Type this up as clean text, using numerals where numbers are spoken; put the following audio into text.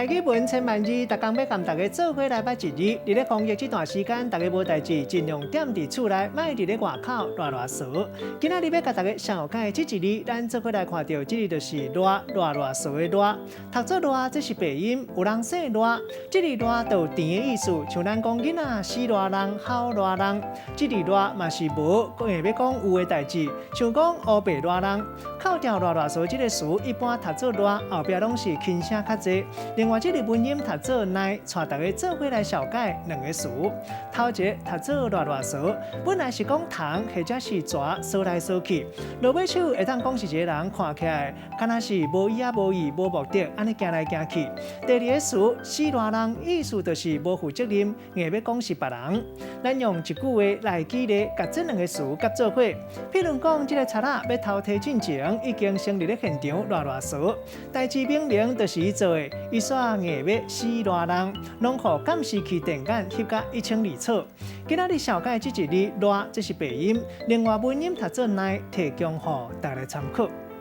台語文千萬字，逐工欲共大家做伙來捌一字。佇咧防疫這段時間，大家無代誌，盡量踮佇厝內，莫佇咧外口賴賴趖。今仔日欲共大家紹介這一字，咱做伙來看著，這字就是賴賴賴趖的賴。讀做賴，這是白音，有人姓賴，這字賴就有甜的意思，像咱講囡仔死賴人、好賴人，這字賴嘛是無，硬欲講有的代誌，像講烏白賴人。扣掉賴賴趖這个詞，一般讀做賴，後壁攏是輕聲較濟。另外，這个文音讀做奈，帶大家做伙來紹介兩个詞。頭一个讀做賴賴趖，本來是講蟲或者是蛇趖來趖去，落尾手會當講是一个人看起來，敢若是無影無意、無目的，按呢行來行去。第二个詞死賴人，意思就是無負責任，硬欲講是別人。咱用一句話來舉例，共這兩个詞結做伙。譬如講，這个賊仔欲偷提進前，已經先佇咧現場賴賴趖，代誌明明就是伊做的，伊煞硬欲死賴人，攏予監視器電眼翕甲一清二楚。今仔日紹介這一字賴，這是白音，另外文音讀做奈，提供予大家參考。